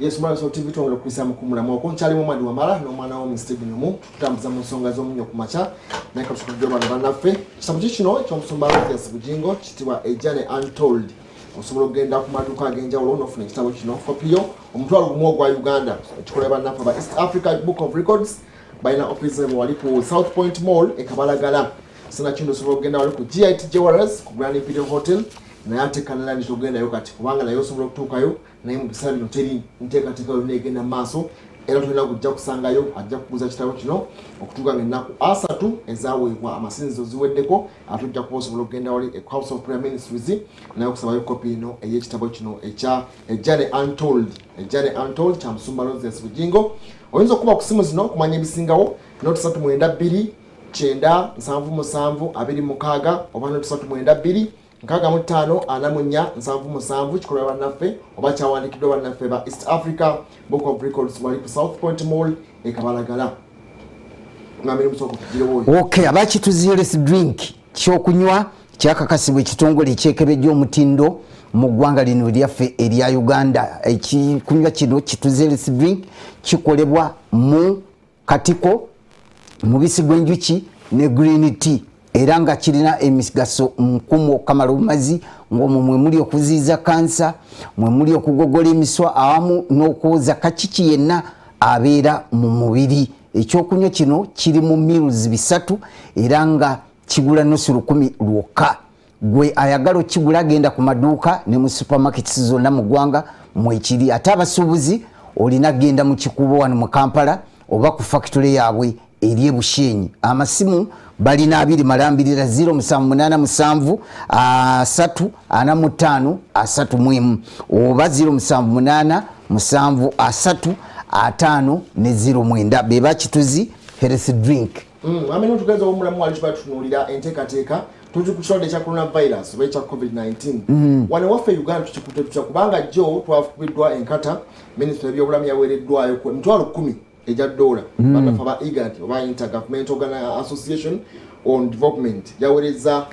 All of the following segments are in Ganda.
Yes, Mwana TV, twongera okuyisa mu kumulamu okwo. Nkyalimu omwadi wamala n'omwana wo Stephen Omu, tutambuza mu nsonga z'omunnyo ku makya, naye katusukudde bano bannaffe. Kitabo ki kino eky'omusumba Mathias Bugingo kitibwa A Journey Untold. Osobola okugenda ku maduuka ag'enjawulo n'ofuna ekitabo kino, kopi yo 10,000 ogwa Uganda. Ekikolera bannaffe aba East Africa Book of Records, balina office zaabwe wali ku South Point Mall e Kabalagala. Sinakindi osobola okugenda wali ku GIT Jewelers ku Grand Imperial Hotel, naye ate Kanalani togendayo kati kubanga naye osobola okutuukayo, naye mu biseera bino teri nteekateeka yonna egenda mu maaso, era tolina kujja kusangayo ajja kuguza kitabo kino okutuuka nga ennaku 30 ezaweebwa amasinzizo ziweddeko. Ate ojja kuba osobola okugenda wali e House of Prayer Ministries naye okusabayo kopi eno ey'ekitabo kino ekya A Journey Untold, A Journey Untold kya musumba Aloysius Bugingo. Oyinza okuba ku simu zino okumanya ebisingawo: 0392 977 26 oba 0392 65 44 77. Kikolwa bannaffe oba kyawandiikiddwa bannaffe ba East Africa Book of Records wali ku South Point Mall e Kabalagala. Okay, abakituzi health drink kyokunywa kyakakasibwa ekitongole ekyekebejja omutindo mu ggwanga lino eryaffe erya Uganda. Ekikunywa kino Kituzi health drink kikolebwa mu katiko, mubisi gw'enjuki ne green tea, era nga kirina emigaso nkumu okukamala obumazi, ng'omwo mwe muli okuziiza kansa, mwe muli okugogola emiswa, awamu n'okwoza kakiki yenna abeera mu mubiri. Ekyokunywa kino kiri mu mils 300 era nga kigula nusu 1000 lwokka. Gwe ayagala okigula, agenda ku maduuka ne mu supermarkets zonna mu ggwanga mwekiri. Ate abasuubuzi, olina genda mu Kikuubo wano mu Kampala oba ku factory yaabwe eri Ebushenyi. Amasimu balina abiri malambirira: 0787 3 45 31 oba 078 7 3 5 ne 09. Beba Kituzi health drink. Amene tugenza omulamu wali tuba tutunuulira enteekateeka, tuli ku kirwadde ekya coronavirus oba ekya COVID-19. Wano waffe Uganda tukikutte tutya? Kubanga jjo twafubiddwa enkata, minisitule y'ebyobulamu yaweereddwayo ku 10,000 egya dola. Bannaffe aba IGAD oba Intergovernmental Association on Development yaweereza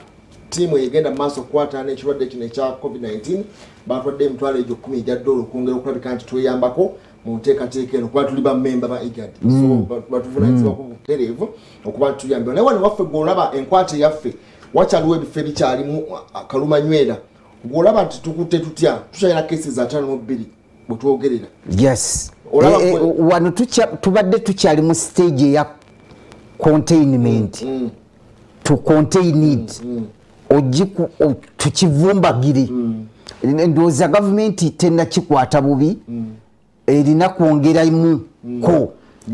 ttiimu egenda mu maaso okukwatana n'ekirwadde kino ekya COVID-19. Batwadde emitwalo egyo 10 egya dola okwongera okulabika nti tweyambako mu nteekateeka eno, kuba tuli bammemba ba IGAD, so batuvunanyizibwako butereevu okuba nti tuyambibwa. Naye wano waffe gweolaba enkwata eyaffe, wakyaliwo ebifo ebikyalimu kalumanywera. Gweolaba nti tukutte tutya? Tukyalina cases 52 bwe twogerera. Yes. Wano tubadde tukyali mu stage eya containment, to contain it, tukivumbagire. Ndowooza gavumenti tenakikwata bubi, erina kwongeramu ko,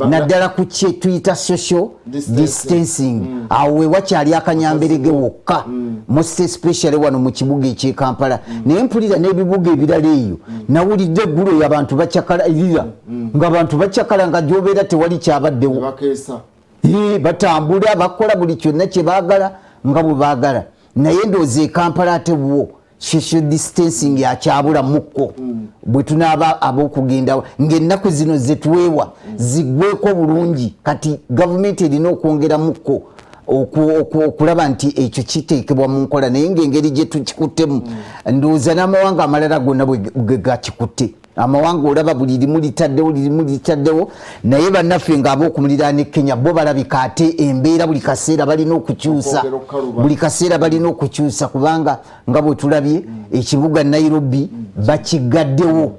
naddala ku kye tuyita social distancing. Awo we wakyali akanyamberege wokka, most especially wano mu kibuga eky'e Kampala. Naye mpulira n'ebibuga ebirala eyo, nawulidde eggulo eyo abantu bacyakala erira, nga abantu bacyakala nga gyobeera tewali kyabaddewo. Bakeesa. Batambula, bakola buli kyonna kye baagala nga bwe baagala. Naye ndowooza e Kampala ate bwo social distancing akyabulamuko. Bwe tunaaba ab'okugenda ng'ennaku zino zetuweewa ziggweko bulungi, kati gavumenti erina okwongeramukko okulaba nti ekyo kiteekebwa mu nkola. Naye ng'engeri gye tukikuttemu, ndowooza n'amawanga amalala gonna bwe gakikutte. Amawanga olaba buli limu litaddewo, lirimu litaddewo, naye bannaffe ng'ab'okumuliraano e Kenya bo balabika ate embeera buli kaseera balina okukyusa. Okwongera okukaluba. Buli kaseera balina okukyusa, kubanga nga bwe tulabye ekibuga Nairobi bakigaddewo,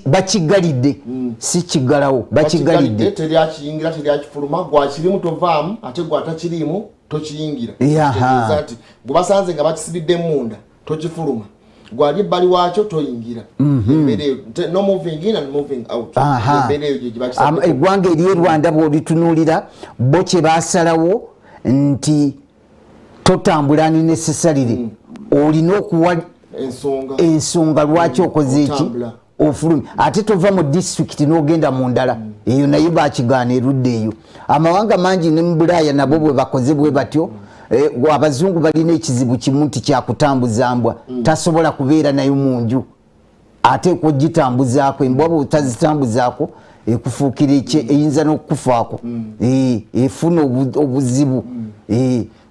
bakigalidde, si kiggalawo, bakigalidde. Teri akiyingira, teri akifuluma. Gwakirimu tovaamu, ate gwatakiriimu tokiyingira. Kitegeeza nti gwe basanze nga bakisibidde munda tokifuluma, gwali ebbali waakyo toyingira. Embeera eyo, no moving in and moving out. Embeera eyo gye bakisaddeko. Eggwanga ery'e Rwanda bw'olitunuulira, bo kye baasalawo nti totambula unnecessarily, olina okuwa ensonga. Ensonga lwaki okoze eki. Otambula. Ofulumi ate tova mu disitulikiti n'ogenda mu ndala, eyo naye bakigaana erudda eyo. Amawanga mangi ne mu Bulaaya nabo bwe bakoze bwe batyo. Abazungu balina ekizibu kimu nti kyakutambuza mbwa, tasobola kubeera nayo mu nju, ateekwa ogitambuzaako. Embwa bw'otazitambuzaako ekufuukira eyinza n'okukufaako. Efuna obuzibu.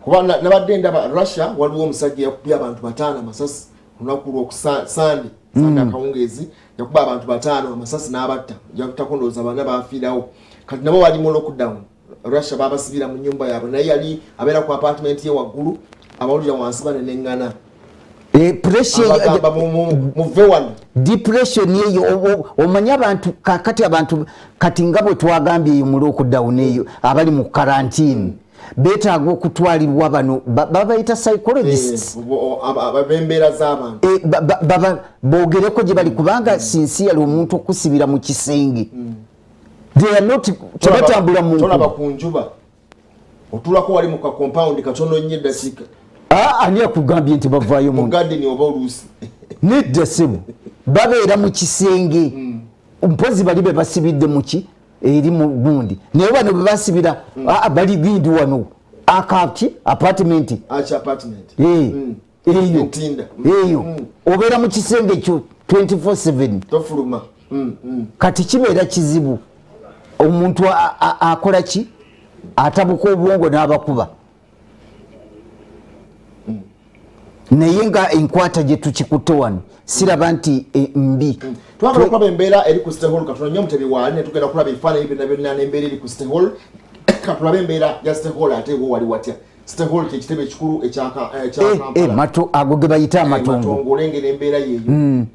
Kuba nabadde ndaba Russia, waliwo omusajja yakubye abantu bataano amasasi olunaku lwokusande. Sande akawungeezi yakuba abantu 5 amasasi n'abatta, yakutako ndowooza 4 baafiirawo. Kati nabo bali mu lockdown. Russia babasibira mu nyumba yaabwe, naye yali abeera ku apartment ye waggulu, abawulira wansi baneneŋŋana. Muve wano. Depression eyo omanyi abantu kakati, abantu kati nga bwe twagambye eyo mu lockdown eyo, abali mu quarantine beetaaga okutwalibwa bano babayita psychologists, b'embeera z'abantu, boogereko gye bali, kubanga sincerely omuntu okusibira mu kisenge, they are not, tebatambula mu Tolaba ku njuba, otulako wali mu ka compound katono nnyo eddakiika. Ani akugambye nti bavaayo mu garden oba oluusi? Nedda ssebo, babeera mu kisenge. Mpozi bali be basibidde muki eri mu gundi, naye bano be basibira bali gindi wano akaki apartment. Eyo eyo obeera mu kisenge kyo 24/7. Tofuluma. Kati kibeera kizibu, omuntu akola ki, atabuka obwongo n'abakuba. Naye nga enkwata gye tukikutte wano siraba nti mbi. Twagala okulaba embeera eri ku City Hall. Katono nnyo Mutebi waali netugenda kulaba ebifaananyi byonna byonna n'embeera eri ku City Hall. Katulabe embeera ya City Hall. Ate wo wali watya? City Hall kyekitebe ekikulu ekya Kampala. Ago ge bayita amatongo. Olengera embeera yeeyo,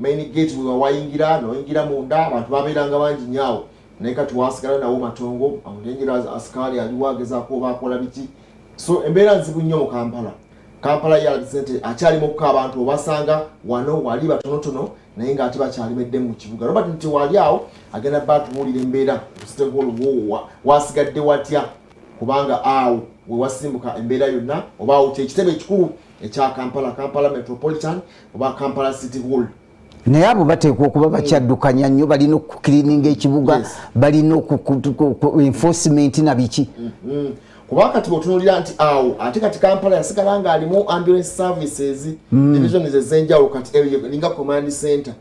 main gate we wayingira noyingira munda, abantu babeeranga bangi nnyo awo, naye kati wasigala nawo matongo. Olengera asikaali aliwo agezaako oba akola biki. So embeera nzibu nnyo mu Kampala. Kampala yalabise nti akyalimu abantu, obasanga wano wali batonotono, naye ng'ate bakyalemedde mu kibuga. Robert nti wali awo agenda batubuulira embeera City Hall wasigadde watya, kubanga awo wewasimbuka embeera yonna, oba awo kyekitebe ekikulu ekya Kampala, Kampala Metropolitan oba Kampala City Hall. Naye abo bateekwa okuba bakyaddukanya nnyo, balina okucleaninga ekibuga, balina enforcement na biki. Kubanga kati bwotunuulira nti awo ate kati Kampala yasigala nga alimu ambulance services divisions ez'enjawulo, kati eyo linga command center,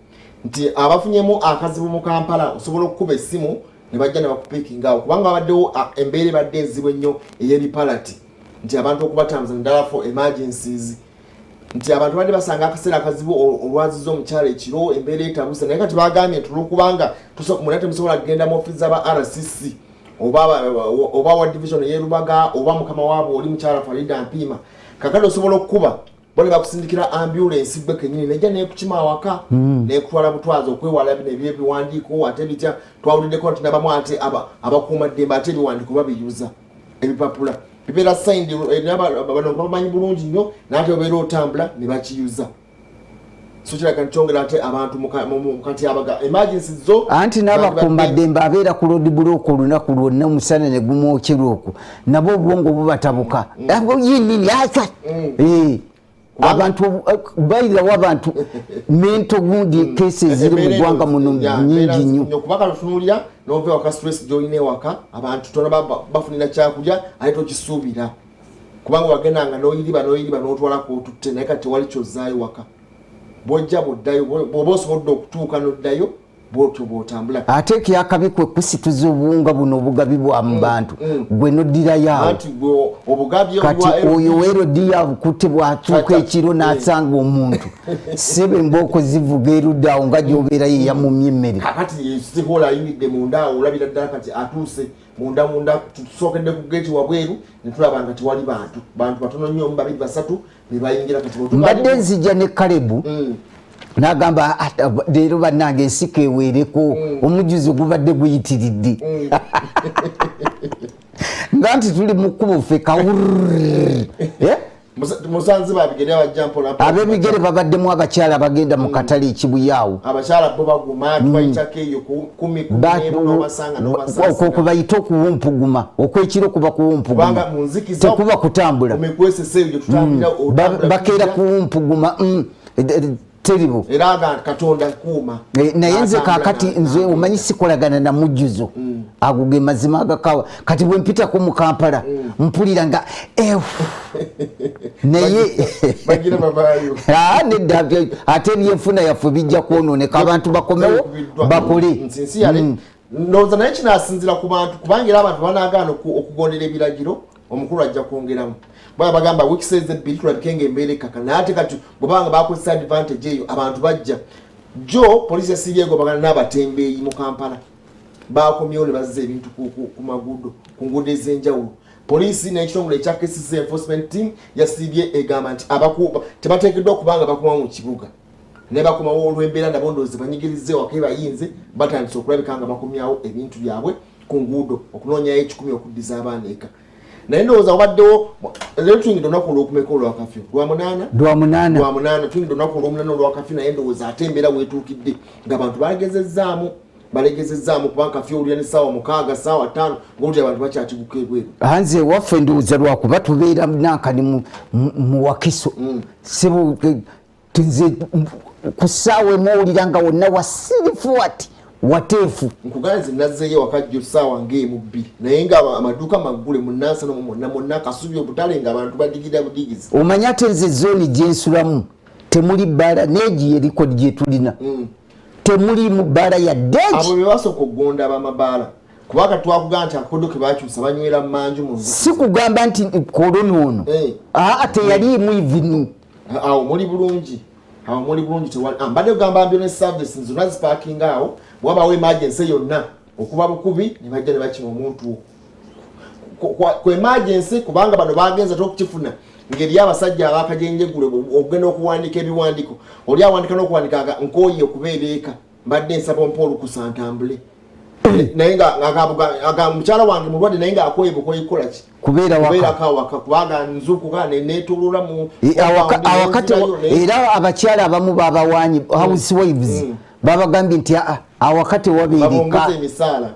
nti abafunyemu akazibu mu Kampala osobola okukuba essimu ne bajja ne bakupickinga awo, kubanga babaddewo embeera ebadde enzibu ennyo ey'ebipalati, nti abantu okubatambuza naddala for emergencies, nti abantu badde basanga akaseera akazibu, olwaziza omukyalo ekiro, embeera etabuse. Naye kati bagambye nti olwokubanga muna temusobola kugenda mu ofiisi z'aba RCC oba wa division y'erubaga oba mukama waabwe oli mukyala Farida Mpiima, kakati osobola okukuba bo ne bakusindikira ambulance gwe kenyini nejja nekukima awaka nekutwala butwazi, okwewala bino ebyebiwandiiko. Ate bitya, twawuliddeko nti nabamu ate abakuumaddembe ate ebiwandiiko babiyuza, ebipapula bibeera signed, bano bamanyi bulungi nnyo, naate obeera otambula ne bakiyuza. So kiraka nkyongera ate abantu kati abaga emergency zo. Anti n'abakuumaddembe abeera ku road block olunaku lwonna, omusana ne gumwokyera okwo, nabo obwongo bubatabuka yinini aca. Abantu bayirawo abantu mental gundi cases ziri mu ggwanga muno nyingi nnyo. Kuba katutunuulira nova ewaka, stress gyolina ewaka, abantu tona bafunira kyakulya ate tokisuubira, kubanga wagendanga noyiriba noyiriba notwalako otutte, naye kati tewali kyozaayo waka. Bwojja bwoddayo, bwoba osobodde okutuuka noddayo, bwotyo bwotambula. Ate ekyakabi kwe kusituza obuwunga buno obugabibwa mu bantu, gwe noddirayo awo. Kati oyo werodi yabukutte, bwatuuka ekiro n'asanga omuntu sebe embooko zivuga erudde awo nga gyobeera ye yamumya emmere. Kakati sikola ayingidde munda awo, olabira ddala kati atuuse munda. Munda tusookedde ku geeti wabweru netulaba nga tewali bantu, bantu batono nnyo, omu, babiri, basatu bebayingira. Kati mbadde nzija ne Kalebu n'agamba, "Ah, ah, leero bannange ensiko eweereko, omujjuzo gubadde guyitiridde." Nga nti tuli mu kkubo ffe kawurr. Eh? Musanze babigere abajja mpola mpola. Ab'ebigere babaddemu abakyala abagenda mu katale ekibuyaawo. Abakyala bo baguma, tubayitako eyo kumi 11 n'obasanga n'obasanga. Okwo kubayita okuwumpuguma okwekiro, kuba kuwumpuguma. Kubanga mu nzikiza tekuba kutambula. Mu mikwesese eyo gye tutambulira, otambula bakeera bijja. Kuwumpuguma teribo. Era nga Katonda kuuma. Naye nze Atambula kakati nze omanyi sikolagana na mujjuzo, ago ge mazima agakawa. Kati bwe mpitako mu Kampala mpulira nga naye bagira babaayo. Ah, nedda, ate ebyenfuna yaffe bijja kwonooneka, abantu bakomewo Bikubiddwa. bakole. Nsi yale ndowooza naye kinasinzira ku bantu, kubanga era abantu banagaana okugondera ebiragiro, omukulu ajja kwongeramu. Baba bagamba weeks ezo 2 tulabike nga embeera ekkaka, naye ate kati bwebanga bakozesa advantage eyo, abantu bajja. Jo poliisi yasiibye egobagana n'abatembeeyi mu Kampala, bakomyewo ne bazza ebintu ku maguudo, ku nguudo ez'enjawulo. Poliisi n'ekitongole ekya KCC enforcement team yasiibye egamba nti abakuba tebateekeddwa kubanga bakoma mu kibuga, naye bakomawo olw'embeera nabo ndowooza banyigirize waka ebayinze, batandise okulabika nga bakomyawo ebintu byabwe ku nguudo okunoonyayo ekikumi okuddiza abaana eka. Naye ndowooza wabaddewo, leero tuyingidde olunaku olwokumeka olwa kafyu? Lwamunaana. Lwamunaana. Lwamunaana, tuyingidde olunaku olwomunaana olwa kafyu. Naye ndowooza ate embeera weetuukidde ng'abantu bagezezzaamu, balegezezzaamu, kubanga kafyu owulira ne ssaawa 6, ssaawa 5 ng'owulira abantu bakyakiguka ebweru. Anze waffe ndowooza lwakuba tubeera nankani mu Wakiso. Sebo, nze ku ssaawa emu owulira nga wonna wasirifu wati wateefu. Nkugambye, nze nazzeeyo ewaka jjo ssaawa ng'emu 2, naye nga amaduuka maggule mu Nansana omwo mwonna mwonna, Kasubi, obutale nga abantu badigira budigizi. Omanye ate nze zooni gyensulamu temuli bbaala neegi eriko gyetulina, temulimu bbaala yadde. Abo be basooka okugonda abamabaala, kubanga twakugamba nti akakodo ke bakyusa banywera manju mu nzu. Si kugamba nti korona ono, aa, teyaliimu even. Awo muli bulungi, awo muli bulungi, tewali. Mbadde kugamba ambulance service zonna ziparkinga awo, bwabawo emergency yonna okuba bukubi ne bajja ne bakima omuntu ku emergency, kubanga bano bagenza te okukifuna ngeri abasajja abakajenjegule okugenda okuwandika ebiwandiiko, oli awandika n'okuwandika nga nkooye okubeera eka, mbadde nsaba ompa olukusa ntambule, naye nga mukyala wange mulwadde, naye ng'akooye bukoyi kukola ki? Kubeera waka. Kubeerako awaka, kubanga nzukuka neneetulula mu awaka era abakyala abamu babawanyi, housewives, babagambye nti aa, awaka tewabeereka. Babongeze emisaala,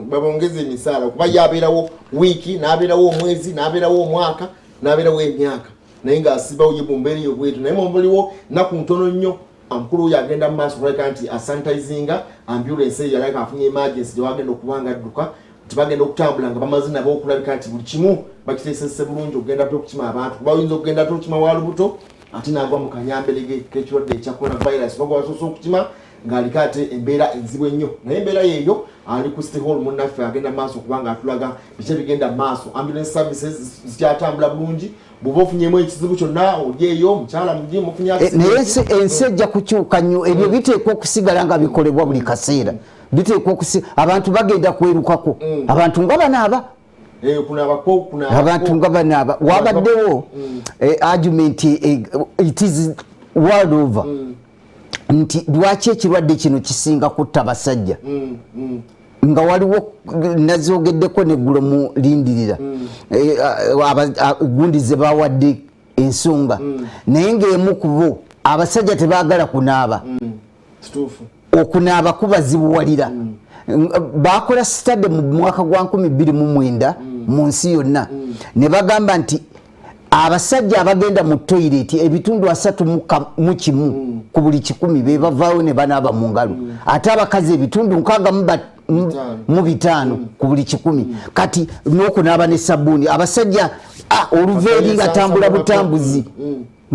babongeze emisaala, kuba yabeerawo wiiki, n'abeerawo omwezi, n'abeerawo omwaka, n'abeerawo emyaka, naye ng'asibawo ye mu mbeera eyo bwetu. Naye muliwo nnaku ntono nnyo, omukulu oyo agenda mu maaso okulabika nti asanitizinga ambulance eyo yalabika afunye emergency gyewagenda okuba nga adduka, nti bagenda okutambula nga bamaze nabo okulabika nti buli kimu bakiteesese bulungi okugenda ate okukima abantu, kuba oyinza okugenda ate okukima wa lubuto ate n'agwa mu kanyamberege k'ekirwadde ekya coronavirus, oba gwasoose okukima ng'aliko ate embeera enzibu ennyo. Naye embeera yeeyo, ali ku City Hall munnaffe agenda mu maaso okuba nga atulaga biki ebigenda mu maaso. Ambulance services zikyatambula bulungi, bw'oba ofunyemu ekizibu kyonna oli eyo mukyala mugi mufunye Naye ensi ejja kukyuka nnyo. Ebyo biteekwa okusigala nga bikolebwa buli kaseera, biteekwa okusi abantu bagenda kwerukako, abantu nga banaaba. Kunaabako, kunaabako. Abantu nga banaaba. Wabaddewo argument, it is world over, nti lwaki ekirwadde kino kisinga kutta basajja, nga waliwo nazogeddeko neggulo mu lindirira, gundi ze bawadde ensonga, naye ng'emu ku bo abasajja tebaagala kunaaba. Kituufu. Okunaaba kubazibuwalira. Bakola study mu mwaka gwa 2009 mu nsi yonna, ne bagamba nti abasajja abagenda mu toyireti, ebitundu 31 ku buli kikumi be bavaayo ne banaaba mu ngalo, ate abakazi ebitundu nkaaga mu bitaano ku buli kikumi. Kati n'okunaaba ne sabbuuni, abasajja oluva eri nga tambula butambuzi,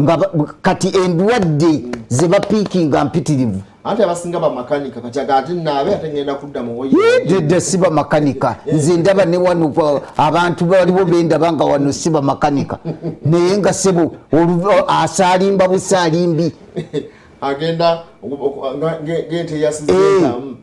nga kati endwadde ze bapiikinga mpitirivu. Anti abasinga bamakanika, kati aga ate naabe ate ngenda kudda mu oil. Nedda, si bamakanika. Nze ndaba ne wano abantu baliwo bendaba nga wano si bamakanika, naye nga sebo asaalimba busaalimbi. Agenda ngente yasize entamu.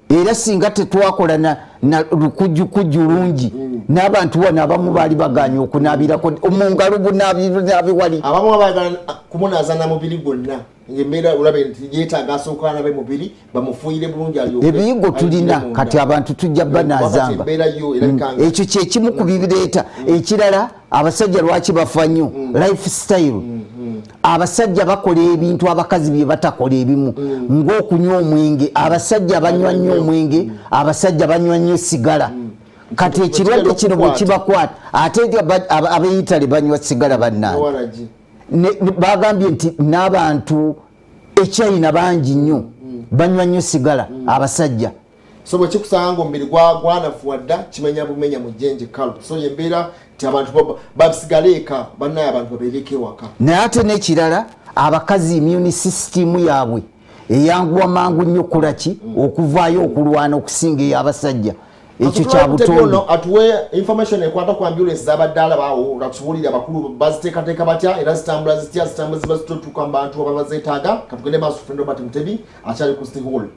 Era singa tetwakola na lukujjukujju lungi, n'abantu wano abamu baali baganye okunaabirako mu ngalo bunaabi wali. Abamu baagala kumunaaza na mubiri gwonna, ngaembeera olabe nti yeetaaga asooka anabe mubiri, bamufuuyire bulungi alyoke Ebiyigo tulina ayingire munda. Kati abantu tujja banaazanga. Embeera yo erabika nga Ekyo kyekimu ku bibireeta. Ekirala, abasajja lwaki bafa nnyo? Lifestyle. Abasajja bakola ebintu abakazi bye batakola ebimu, ng'okunywa omwenge. Abasajja banywa nnyo omwenge, abasajja banywa nnyo sigala. Kati ekirwadde kino bwe kibakwata, ate ab'eitale banywa sigala bannange. Waragi. Bagambye nti n'abantu echina bangi nnyo banywa nnyo sigala, abasajja. So bwe kikusanga nga omubiri gwanafuwa dda, kimenya bumenya mu jjenje kalo. So yembeera nti abantu basigale eka, bannaye, abantu babeereko ewaka. Naye ate n'ekirala, abakazi immune system yaabwe eyanguwa mangu nnyo kulaki okuvaayo okulwana okusinga ey'abasajja. Ekyo kya butonde. Atuwe information ekwata ku ambulance zabadde alabaawo, latubuulire abakulu baziteekateeka batya era zitambula zitya, zitambula ziba zitutuuka mu bantu ababa bazeetaaga. Katugende maaso. Friend Robert Mutebi akyali ku City Hall.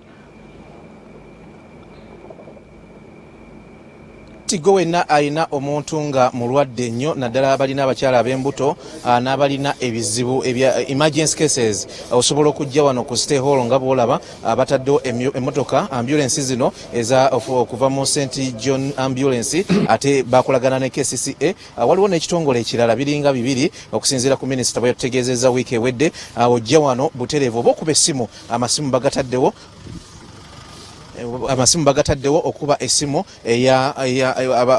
Ti gwe wenna alina omuntu nga mulwadde nnyo, naddala abalina abakyala ab'embuto n'abalina ebizibu ebya emergency cases, osobola okujja wano ku City Hall. Nga bw'olaba, bataddewo emmotoka ambulance zino eza okuva mu St John Ambulance, ate bakolagana ne KCCA. Waliwo n'ekitongole ekirala, biringa bibiri okusinziira ku minisita bwe yatutegeezezza wiiki ewedde. Ojja wano butereevu oba okuba essimu, amasimu bagataddewo, amasimu bagataddewo okuba essimu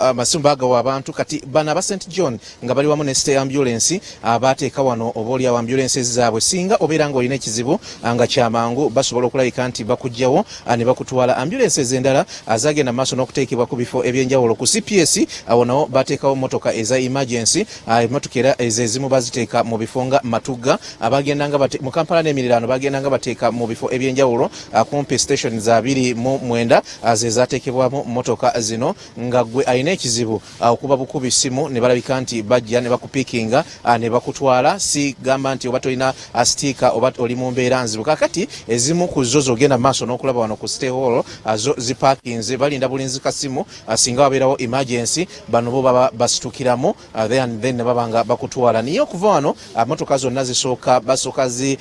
amasimu bagawa abantu. Kati bano aba St John nga bali wamu ne City Ambulance bateeka wano oba oliawo ambulances zaabwe. Singa obeera nga olina ekizibu nga kyamangu, basobola okulabika nti bakugjawo ne bakutwala. Ambulances endala zagenda maaso n'okuteekebwa ku bifo ebyenjawulo. Ku CPS awo nawo bateekawo motoka eza emergency. Emotoka era ezo ezimu baziteeka mu bifo nga Matugga, bagendanga mu Kampala n'emiriraano, bagenda nga bateeka mu bifo ebyenjawulo. Kumpi station za 29 ze zateekebwamu motoka zino, nga gwe alina ekizibu okuba bukubi simu ne balabika nti bajja ne bakupiikinga ne bakutwala. Si gamba nti oba tolina sticker oba oli mu mbeera nzibu. Kakati ezimu ku zo zogenda maaso n'okulaba wano ku City Hall, zo zipakinze, balinda bulinzi kasimu. Singa wabeerawo emergency, bano bo baba basitukiramu, then ne baba nga bakutwala. Naye okuva wano, motoka zonna zisooka basooka zi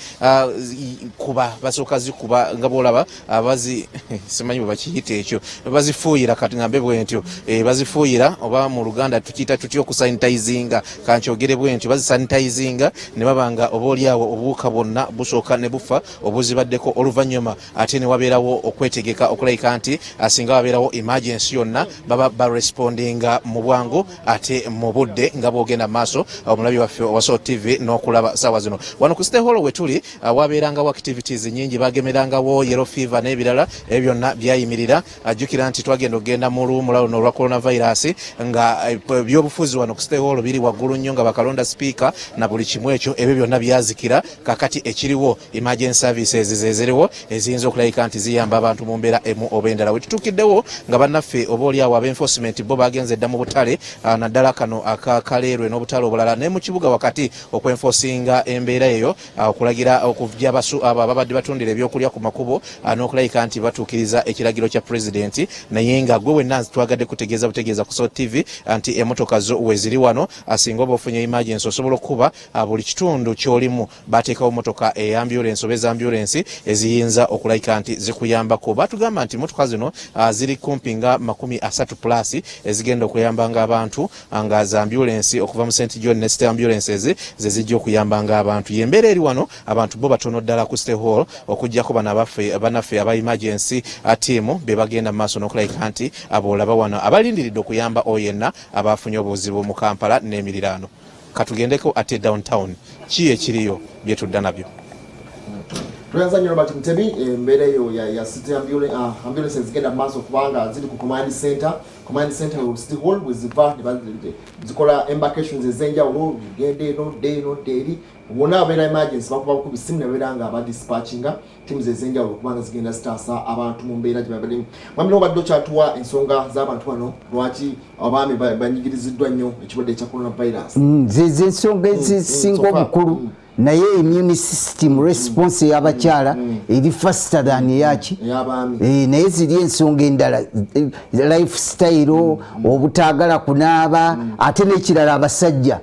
kuba, basooka zikuba nga bwolaba, bazi simanyi bwe bakiyita ekyo, bazifuuyira, kati ngambe bwe ntyo, bazifuuyira oba mu Luganda tukiyita tutya okusanitizinga? Kankyogere bwe ntyo, bazisanitizinga ne baba nga oba oliawo obuwuka bwonna busooka ne bufa obuzibaddeko. Oluvannyuma ate ne wabeerawo okwetegeka okulabika nti singa wabeerawo emergency yonna, baba barespondinga mu bwangu ate mu budde. Nga bwogenda maaso, omulabi waffe owa Salt TV, n'okulaba saawa zino wano ku City Hall we tuli, wabeerangawo activities nyingi, bagemerangawo yellow fever n'ebirala, ebyo byonna byayimirira. Ajjukira nti twagenda okugenda mu luwumula luno olwa coronavirus nga ebyobufuzi wano ku City Hall biri waggulu nnyo, nga bakalonda sipiika na buli kimu ekyo. Ebyo byonna byazikira. Kakati ekiriwo, emergency services zeziriwo eziyinza okulabika nti ziyamba abantu mu mbeera emu oba endala. Wetutuukiddewo nga bannaffe oba oliawo ab'enforcement bo bagenze dda mu butale, naddala kano akakaleerwe n'obutale obulala ne mu kibuga wakati, okwenforcinga embeera eyo, okulagira okujja abo ababadde batundira ebyokulya ku makubo n'okulabika nti batuukiriza ekiragiro kya pulezidenti. Naye nga gwe wenna twagadde kutegeeza butegeeza ku Salt TV nti emotoka zo weziri wano. Singa oba ofunye emergency, osobola okukuba. Buli kitundu kyolimu bateekawo motoka eyambulance oba ezambulensi eziyinza okulabika nti zikuyambako. Batugamba nti motoka zino ziri kumpi nga 30 plus ezigenda okuyambanga abantu, nga za ambulensi okuva mu St John ne City Ambulances ze zijja okuyambanga abantu. Yembeera eri wano, abantu bo batono ddala ku City Hall, okuggyako bano abaffe bannaffe aba emergency team be bagenda mu maaso n'okulabika nti aboolaba wano abalindiridde okuyamba oyo yenna abafunye obuzibu mu Kampala n'emiriraano. Katugendeko ate downtown, ki ekiriyo byetudda nabyo. Tweyanza nnyo Robert Mutebi. Embeera eyo ya city ambulance ezigenda mu maaso kubanga ziri ku command center. Command center we City Hall bwe ziva zikola embarkations ez'enjawulo, genda eno, dde eno, dde eri. Wonna abeera emergency bakuba bukubi simu ne babeera nga badispatchinga teams ez'enjawulo kubanga zigenda zitaasa abantu mu mbeera gye babaddemu. Mwami, obadde okyatuwa ensonga z'abantu bano, lwaki abaami banyigiriziddwa nnyo ekirwadde ekya coronavirus. Ze ensonga ezisinga obukulu. Naye immune system response ey'abakyala eri faster than eyaki. Ey'abaami. Naye ziri ensonga endala, lifestyle, obutaagala kunaaba. Ate n'ekirala, abasajja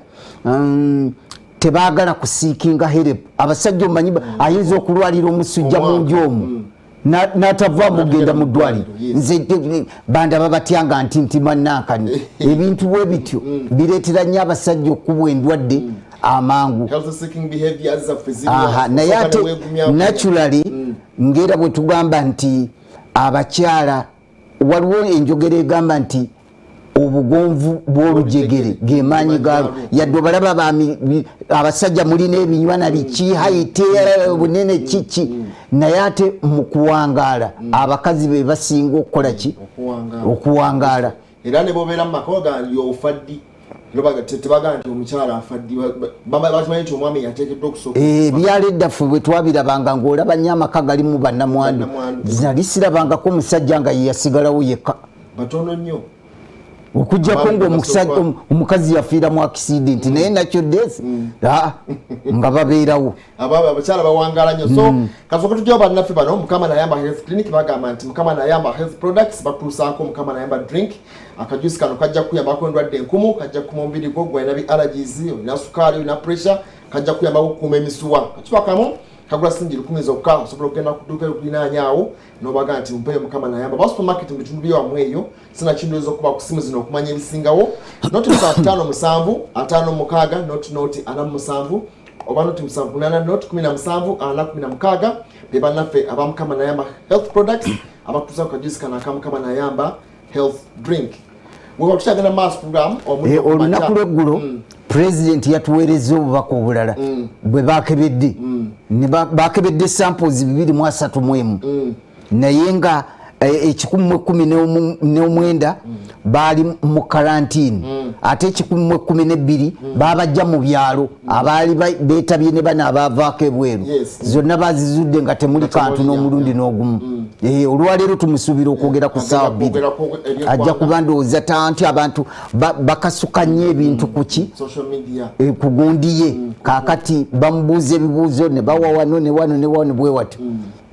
tebaagala kuseekinga help. Abasajja omanyi ayinza okulwalira omusujja mu nju omwo n'atavaamu kugenda mu ddwaliro. Nze bandaba batya nga nti manankani? Ebintu bwe bityo bireetera nnyo abasajja okubwa endwadde amangu. Health seeking behaviors zaffe ziri Naye osooka ate ne weegumya. Naturally, ngera bwe tugamba nti abakyala, waliwo enjogera egamba nti obugonvu bw'olujegere gemaanyi galwo. Yadde obalaba abasajja mulina ebinywa na biki, height, bunene, kiki, naye ate mu kuwangaala abakazi be basinga okukola ki? Okuwangaala. Okuwangaala. Era ne bobeera mu maka oga ofa ddi? Tebagaa nti omukyala afa ddi, bakimanyi nti omwami yateekeddwa okusooka. Ebyalo edda ffe bwe twabirabanga, ng'olaba nnyo amaka galimu bannamwandu. Bannamwandu. Nali sirabangako omusajja nga ye yasigalawo yekka. Batono nnyo. Okujjako nga omukazi yafiira mu accident, naye nakyo death nga babeerawo. Abakyala bawangala nnyo. So kasooka tujjawo bannaffe bano, Mukama Nayamba Health Clinic. Bagamba nti Mukama Nayamba Health Products batuusaako Mukama Nayamba Drink. Akajusi kano kajja kuyambako endwadde enkumu, kajja kukuma omubiri gwo. Gwalina bi allergies, olina sukaali, olina pressure, kajja kuyambako okukuuma emisuwa. Kacupa kamu kagula siringi 1000 zokka. Osobola okugenda ku dduuka erikulinaanya awo n'obaga nti mpeyo Mukama Nayamba ba supermarket mu bitundu byewammwe eyo. Sinakindi okuba ku simu zino okumanya ebisingawo: 0 757 56 00 47 oba 078 0 17 4 16. Be bannaffe aba Mukama Nayamba Health Products abatuusa ku kajusi kano aka Mukama Nayamba Health Drink. Weba tukyagenda maaso program. Olunaku lweggulo pulezidenti yatuweereza obubaka obulala bwe bakebedde. Ne bakebedde samples 231, naye nga 119 baali mu karantini, ate 112 babajja mu byalo abaali beetabye ne bano abaavaako ebweru. Zonna bazizudde nga temuli kantu n'omulundi n'ogumu. Olwaleero tumusuubira okwogera ku ssaawa 2. Kwogerako eri Ajja eggwanga. kuba ndowooza tanti abantu bakasuka nnyo ebintu kuki Social media. Ku gundi ye. Kaakati bamubuuza ebibuuzo ne bawa wano ne wano ne wano bwe watyo.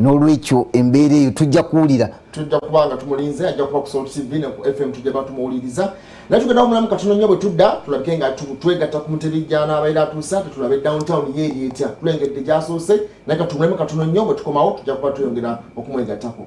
N'olwekyo embeera eyo tujja kuwulira. Tujja kuba nga tumulinze, ajja kuba ku Salt TV ne ku FM, tujja ba tumuwuliriza. Naye tugenda kumulamu katono nnyo, bwe tudda tulabike nga twegatta ku mutebi gy'anaabeera atuusa, tetulabe downtown yeeri etya. Tulengedde gyasoose, naye katumulemu katono nnyo. Bwe tukomawo tujja kuba tweyongera okumwegattako.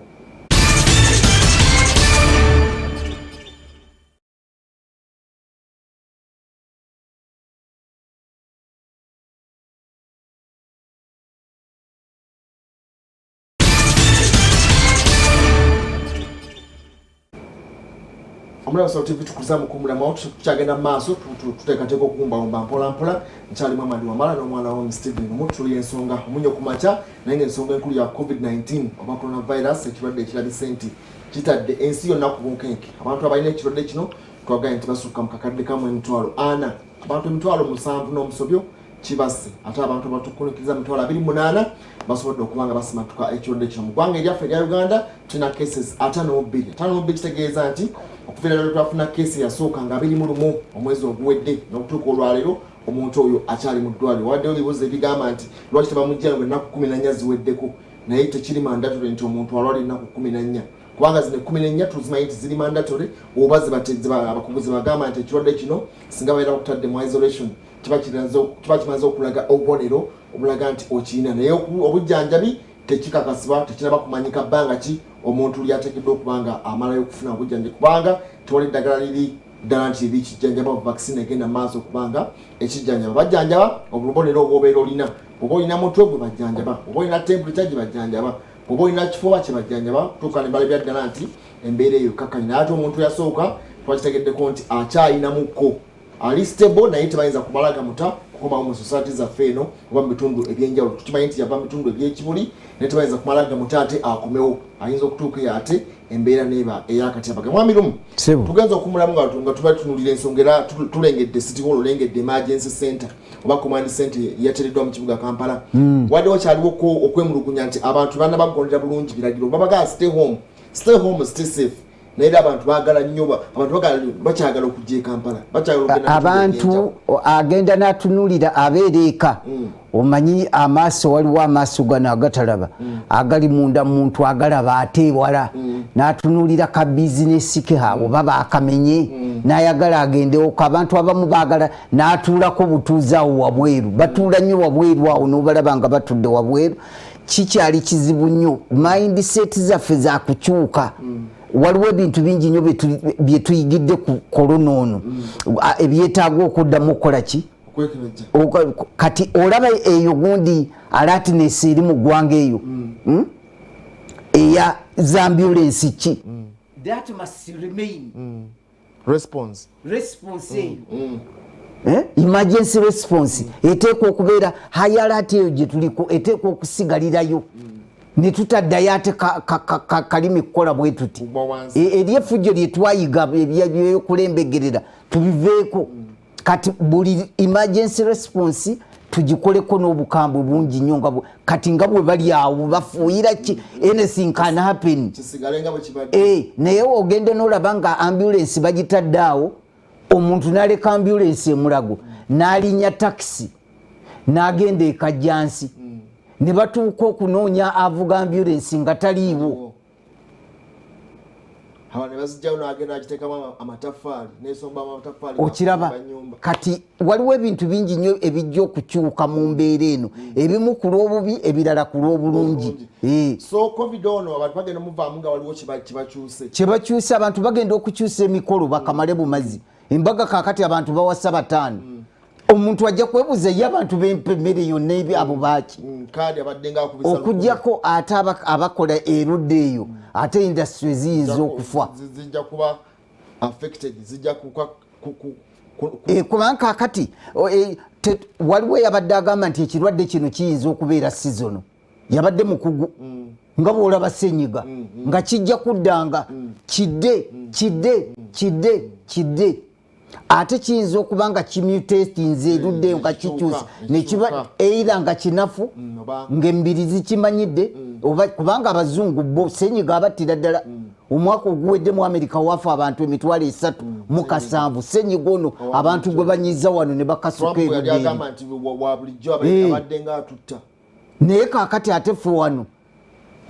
Omulaba Salt TV, tukuza mukumulamu, tukyagenda mu maaso, tuteekateeka okuwumbawumba mpola mpola. Nkyalimu Amadi Wamala n'omwana wo Stephen Omu. Tuli ensonga omunyo ku makya, naye nga ensonga enkulu ya COVID-19 oba coronavirus, ekirwadde ekirabise nti kitadde ensi yonna ku bunkenke. Abantu abalina ekirwadde kino twagambye nti basukka mu kakadde kamu 400,000. Abantu 70,000 n'omusobyo kibase, ate abantu abatukunikiriza 28,000 basobodde okuba nga basimatuka ekirwadde kino. Mu ggwanga eryaffe erya Uganda tulina cases 52. 52 kitegeeza nti okuviira ddala twafuna case eyasooka nga 21 omwezi oguwedde n'okutuuka olwaleero, omuntu oyo akyali mu ddwaliro. Waddewo ebibuuzo ebigamba nti lwaki tebamugjayo nga ennaku 14 ziweddeko, naye tekiri mandatory nti omuntu alwala ennaku 14, kubanga zino 14 tuzimanyi nti ziri mandatory oba abakugu zebagamba nti ekirwadde kino singa babeera bakutadde mu isolation, kiba kimaze okulaga obubonero obulaga nti okirina. Naye obujjanjabi tekikakasibwa, tekinaba kumanyika bbanga ki omuntu lyateekeddwa okuba nga amalayo okufuna obujjanjabi, kubanga tewali ddagala liri ddala nti erikijjanjaba. Vaccine egenda mu maaso okubanga ekijjanjaba. Bajjanjaba obubonero obwobeera olina. Oba olina mutwe gwe bajjanjaba, oba olina temperature gye bajjanjaba, oba olina kifuba kye bajjanjaba, tuuka ne balabya ddala nti embeera eyo kakkanye. Naye ate omuntu yasooka twakitegeddeko nti akyayinamukko, ali stable, naye tebayinza kumala gamuta kukomawo mu society zaffe eno oba mu bitundu ebyenjawulo. Tukimanyi nti yava mu bitundu ebyekibuli, naye tebayinza kumala gamuta ate akomewo, ayinza okutuuka eyo ate embeera neeba eyakatyabaga. Mwami Lumu, tugenza okumulamu nga tuba tutunulira ensonga era tulengedde City Hall, olengedde emergency center oba command center yatereddwa mu kibuga Kampala. Wadde wakyaliwo okwemulugunya nti abantu bana bagondera bulungi biragiro, babagaa stay home, stay home, stay safe, naye era abantu baagala nnyo, abantu bakyagala okujja e Kampala, bakyagala. Abantu agenda n'atunulira abeera eka. Omanyi amaaso, waliwo amaaso gano agatalaba, agali munda muntu agalaba ate ewala. N'atunulira ka bizinesi ke awo baba akamenye, n'ayagala agendewoko. Abantu abamu baagala n'atuulako butuuzi awo wabweru, batuula nnyo wabweru awo, n'obalaba nga batudde wabweru. Kikyali kizibu nnyo, mindset zaffe zakukyuka. Waliwo ebintu bingi nnyo bye tuyigidde ku korona ono ebyetaaga okuddamu okukola ki. Kati olaba eyo gundi alertness eri mu ggwanga eyo, Eya z'ambulance ki, that must remain. Response. Response eyo. Eh? Emergency response eteekwa okubeera high alert. Eyo gye tuliko eteekwa okusigalirayo, ne tutaddayo ate kalimi kukola bwe tuti. Eri effujjo lye twayiga ebyokulembegerera tubiveeko. Kati buli emergency response Tugikoleko n'obukambwe bungi nnyo nga kati nga bwe bali awo bafuuyira ki, anything can happen. Kisigale nga bwe kibadde. Naye ogende n'olaba nga ambulance bagitadde awo, omuntu n'aleka ambulance emulago n'alinnya takisi n'agenda ekajjansi, ne batuuka okunoonya avuga ambulance nga taliiwo. Aba ne bazijjawo n'agenda agiteekamu amataffaali, nesomba amataffaali. Okiraba? Nyumba. Kati waliwo ebintu bingi nnyo ebijja okukyuka mu mbeera eno, ebimu ku lw'obubi, ebirala ku lw'obulungi. So COVID ono abantu bagenda muvaamu nga waliwo kibakyuse. Kyebakyusa, abantu bagenda okukyusa emikolo bakamale bumazi embaga. Kakati abantu bawasa bataano, omuntu ajja kwebuuza ye abantu bempa emmere yonna ebi abo baaki? Kaadi abadde nga akubisa. Okugjako ate abakola erudda eyo, ate industry ziyinza okufa. Zijja kuba affected, zijja kuka Kubanga kakati waliwo eyabadde agamba nti ekirwadde kino kiyinza okubeera seasonal. Yabadde mukugu nga bwolaba senyiga nga kijja kuddanga kidde, kidde, kidde, kidde, ate kiyinza okuba nga kimutatinze eruddeyo nga kikyusa nekiba eira nga kinafu, ng'emibiri zikimanyidde. Oba kubanga abazungu bo senyiga abattira ddala. Omwaka oguwedde mu Amerika wafa abantu 307,000 senyiga ono, abantu gwe banyiza wano ne bakasuka Trump yali erudda eri. Agamba nti wa bulijjo abadde nga atutta. Naye kakati ate ffe wano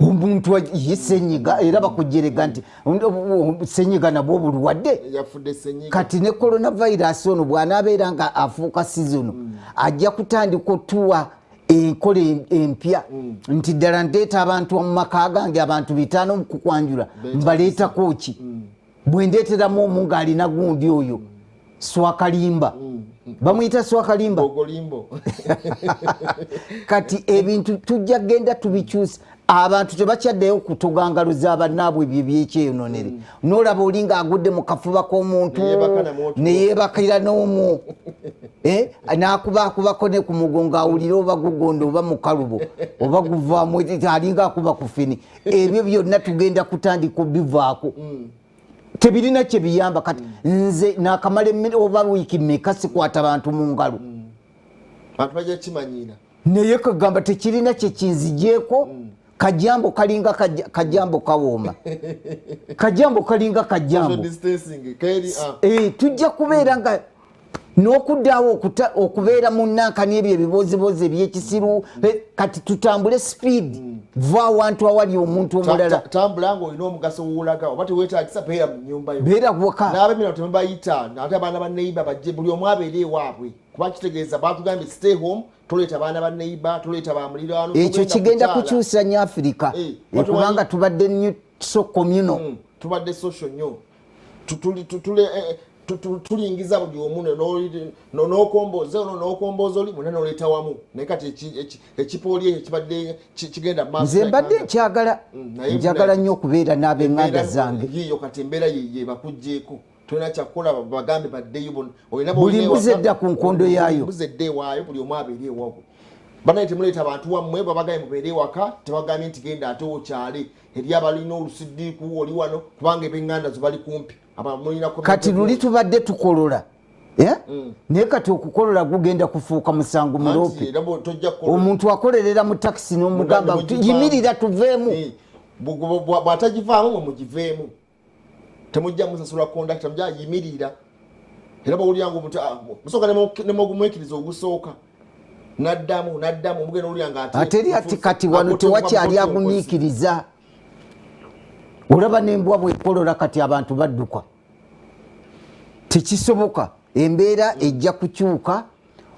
omuntu ye senyiga era bakujerega nti senyiga nabwo obulwadde. Yafudde senyiga. Kati ne coronavirus ono bw'anaabeera nga afuuka seasonal, ajja kutandika otuwa enkola empya nti ddala ndeeta abantu mu maka gange, abantu 5 mukukwanjula, mbaleetako ki? Bwe ndeeteramu omu ng'alina gundi oyo swakalimba, bamuyita swakalimba. Ogolimbo. Kati ebintu tujja genda tubikyusa. Abantu tebakyaddeyo kutoga ngalo z'abannaabwe, ebyo ebyekyeyononere. Nolaba oli ng'agudde mu kafuba k'omuntu Neyeebaka namwo otulo. Neyeebakira n'omwo. N'akubaakubako ne ku mugongo, awulire oba gugonda oba mukalubo oba guvaamu, alinga akuba ku fini. Ebyo byonna tugenda kutandika obivaako, tebirina kye biyamba. Kati nze nakamala oba wiiki meka sikwata bantu mu ngalo. Abantu bajja kimanyiira. Naye kagamba tekirina kyekinzigyeko. Kajambo kalinga kajambo kawooma, kajambo kalinga kajambo. Social distancing keri, ah. Tujja kubeera nga n'okuddaawo okubeera mu nankani, ebyo ebibozibozi ebyekisiru. Kati tutambule speed, va awantu awali omuntu omulala. Tambula ng'olina omugaso woolaga, oba teweetagisa beera mu nnyumba yo. Beera waka. N'abemira temubayita, ate abaana ba neighbor bajje, buli omu abeere ewaabwe, kuba kitegeeza batugambye stay home, toleeta baana ba neighbor, toleeta bamuliraano. Ekyo togenda kigenda kukyala. Kukyusa nnyo Afirika. Watu kubanga tubadde nnyo so communal. Tubadde social nnyo. Tulingiza buli omu n'okomboza ono n'okomboza oli, mwena n'oleeta wamu. Naye kati ekipooli ekyo kibadde kigenda mu maaso. Nze mbadde nkyagala Naye njagala nnyo okubeera n'ab'eŋŋanda zange. Yiyo kati embeera ye bakugjeeko, tolina kyakukola, bagambe baddeyo olina Buli b'olina mbuzi ewaka, edda ku nkondo yaayo. Mbuzi edda ewaayo, buli omu abeere ewabwe. Banaye temuleeta abantu wammwe, babagambye mubeere ewaka, tebagambye nti genda ate okyale eri abalina olusiddiiku oli wano, kubanga eb'eŋŋanda zo bali kumpi. Kati luli tubadde tukolola, eh? Naye kati okukolola gugenda kufuuka musango muloope. Omuntu akolerera mu takisi n'omugamba yimirira tuveemu. Eh, bw'atagivaamu mwe mugiveemu, temujja musasula kondakita, mujja yimirira. Era bawulira nga omuntu, ah, musooka nemugumwekiriza ogusooka, naddamu naddamu, mugenda owulira nga ate eri ati kati wano tewakyali agumiikiriza. Olaba n'embwa bwekolola, kati abantu badduka, tekisoboka. Embeera ejja kukyuka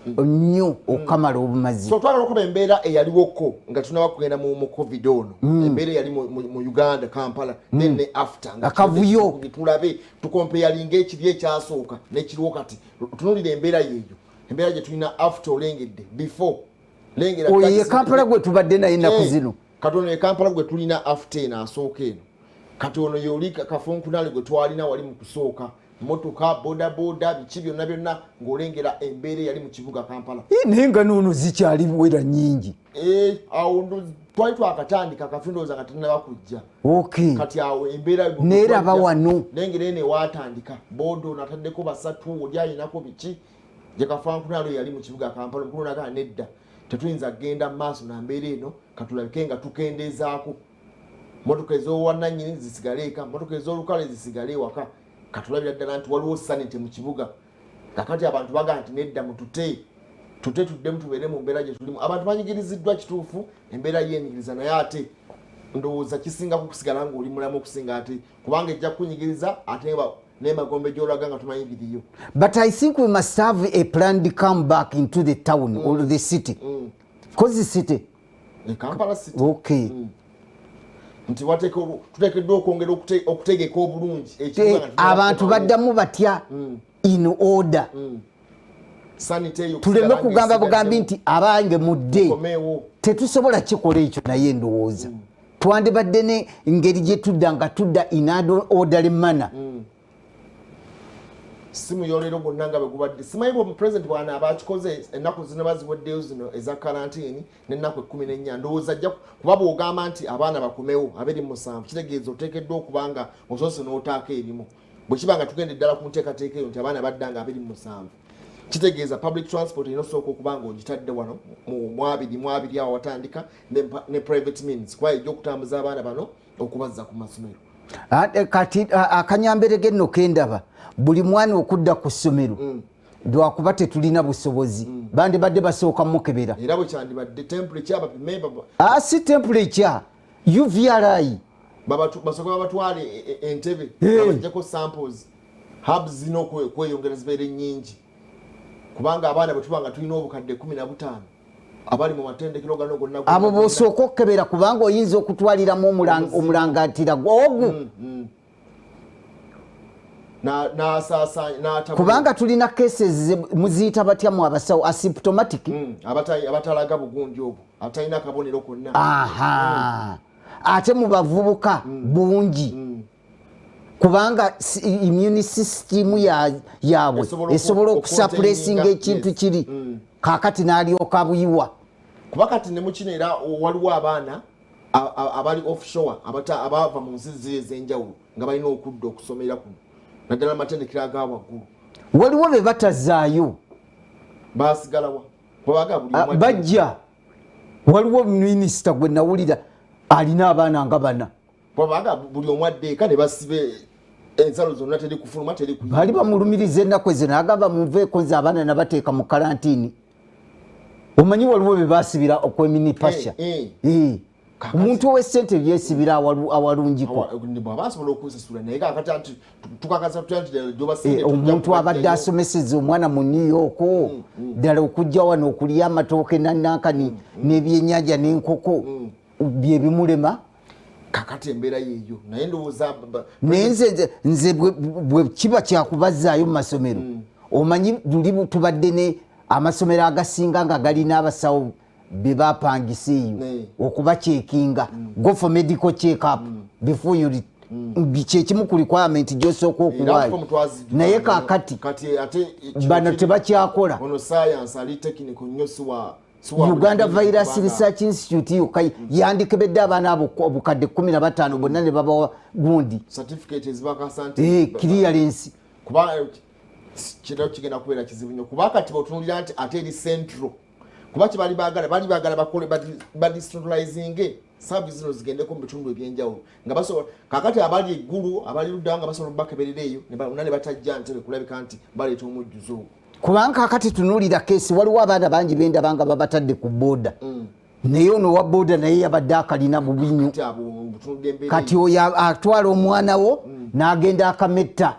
nnyo okukamala obumazi. So twagala okuba embeera eyaliwoko nga tunaba kugenda mu COVID ono, embeera eyali mu Uganda, Kampala, then ne after nga Akavuyo. tulabe tukompeyalinga ekiri ekyasooka nekiriwo kati. Tunulira embeera yeeyo, embeera gye tulina after, olengedde before, lengera. Oyo ye Kampala gwe tubadde naye ennaku zino. Kati ono ye Kampala gwe tulina after eno asooka eno. Kati ono yoli kafunkunale gwe twalina wali mu kusooka, motoka, bodaboda, biki byonna byonna, ng'olengera embeera eyali mu kibuga Kampala. Naye nga noono zikyali wera nyingi. Awo twali twakatandika kafi, ndowooza nga tenaba kujja. Kati awo embeera Neeraba wano. Nengera eno ewatandika boda ono ataddeko basatu, oli ayinako biki. Jekafankunalo yali mu kibuga Kampala, omukulu nagaa nedda, tetuyinza kugenda mu maaso na mbeera eno, katulabike nga tukendeezaako motoka ez'owannannyini zisigale eka, motoka ez'olukale zisigale ewaka. Katulabira ddala nti waliwo sanity mu kibuga. Kakati abantu bagaa nti nedda, mutute tute tuddemu tubeere mu mbeera gye tulimu. Abantu banyigiriziddwa, kituufu, embeera yenyigiriza, naye ate ndowooza kisingako kusigala ng'oli mulamu okusinga ate kubanga ejja kukunyigiriza ate n'emagombe gy'olaga nga tumanyi biriyo. But I think we must have a planned comeback into the town or the city. Cause the city. E Kampala City. Okay. Nti tuteekeddwa okwongera okutegeka obulungi ekibuga nga tugenda Abantu kukomawo. Baddamu batya in order. Sanity eyo tuleme okusigala kugamba bugambi ng'esigaddewo. Nti abange mudde. Komeewo. Tetusobola kikola ekyo, naye ndowooza twandibadde ne ngeri gye tudda nga tudda in an orderly manner. Si muyolero gwonna nga bwe gubadde. Simanyi bwe president bw'anaaba akikoze ennaku zino baziweddeyo zino eza karantini n'ennaku 14, ndowooza ajja kuba bw'ogamba nti abaana bakomewo 27, kitegeeza oteekeddwa okuba nga osoose n'otaako ebimu. Bwe kiba nga tugenda eddala ku nteekateeka eyo nti abaana badda nga 27, kitegeeza public transport erina osooka okuba nga ogitadde wano mu abiri mu abiri awo watandika ne private means, kuba ejja okutambuza abaana bano okubazza ku masomero. Kati akanyamberege nno kendaba buli mwana okudda ku ssomero, lwakuba tetulina busobozi, bandibadde basooka mukebera. Era bwe kyandibadde, temperature bapime Si temperature, UVRI. Basooke babatwale Entebe, babaggyeko samples. Hubs zirina okweyongera zibeere nnyingi, kubanga abaana bwe tuba nga tulina obukadde 15 abali mu matendekero gano gonna gonna Abo gonna. Bosooka okukebera, kubanga oyinza okutwaliramu omulangatira gwogu. N'asaasaanya n'atabula. Kubanga tulina cases muziyita batya mu abasawo, asymptomatic. Abatalaga bugundi obwo, atalina akabonero konna. Aha, ate mu bavubuka bungi, kubanga immune system yaabwe esobola esobola okusuppressinga okucontaininga, ekintu kiri. Kakati n'alyoka buyiwa. Kuba kati ne mukino era waliwo abaana abali offshore, abava mu nsi ziri ez'enjawulo nga balina okudda okusomera kuno, naddala amatendekero aga waggulu. Waliwo be batazaayo. Basigalawa? Kubaga buli omu Bajja. Waliwo minisita gwe nawulira alina abaana nga bana. Kubaga buli omu adda eka ne basibe ensalo zonna, teri kufuluma, teri kuyingira. Baali bamulumiriza ennaku ezo, nagamba munveeko, nze abaana nabateeka mu karantini. Omanyi waliwo be basibira okweminipasha. Omuntu ow'essente byesibira awalungiko. Bw'aba asobola okusasula, naye kakati anti tukakasa tutya nti gy'obasibye tujja Omuntu abadde kubajjayo? Asomeseza omwana mu New York ddala okujja wano okulya amatooke nanankani n'ebyenyanja n'enkoko byebimulema. Kakati embeera yeeyo, naye ndowooza Naye nze bwe kiba kyakubazaayo mu masomero, omanyi luli tubadde ne amasomero agasinga nga galina abasawo be bapangisa eyo okubacheckinga, go for medical check up before you kyekimu ku requirement gyosooka Era okuwaayo. form twazijjuka Naye nnyo. kakati Kati ate kino bano tebakyakola. Ono science ali technical nnyo, siwa Uganda buli Virus kubanga Research Institute yokka yandikebedde abaana abo obukadde 15 bonna ne babawa gundi. Certificate ezibakasa nti Clearance. Kuba kino kigenda kubeera kizibu nnyo, kuba kati bweotunulira nti ate eri central, kuba kyebali baagala, bali baagala bakole badecentralizinge service zino zigendeko mu bitundu ebyenjawulo nga basobola. Kakati abali eggulu, abali ludda nga basobola okubakeberera eyo bonna ne batajja Ntebe kulabika nti baleeta omujjuzo ogwo. Kubanga kakati tunuulira case, waliwo abaana bangi bendaba nga babatadde ku booda, naye ono owa booda naye yabadde akalina bubi nnyo. Kati abo butunudde embeera Kati oyo atwala omwana wo n'agenda akametta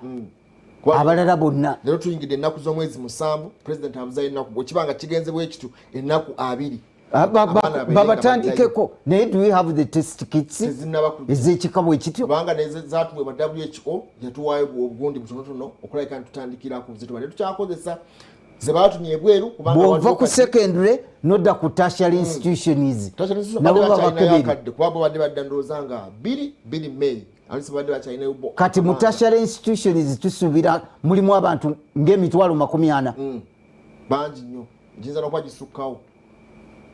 abalala bonna. Leero tuyingidde ennaku z'omwezi 7, president abuzayo ennaku, bwekiba nga kigenze bwe kityo, ennaku 20. Abaana babeere nga Babatandikeko, naye do we have the test kits Tezinnaba kujja. Ez'ekika bwe kityo? Kubanga nezatuweebwa WHO yatuwaayo obugundi butonotono okulabika nti tutandikirako, ze tubadde tukyakozesa ze batumye ebweru, kubanga Bw'ova waliwo ku secondary nodda ku tertiary institutions, Tertiary institution nabo badde bakyalinayo babakebere. akadde, kuba bo badde badda ndowooza nga 2 2 May, alisi badde bakyalinayo bo Kati mu akabanga. tertiary institutions tusuubira mulimu abantu ng'emitwalo 40. Bangi nnyo, giyinza nokuba gisukkawo,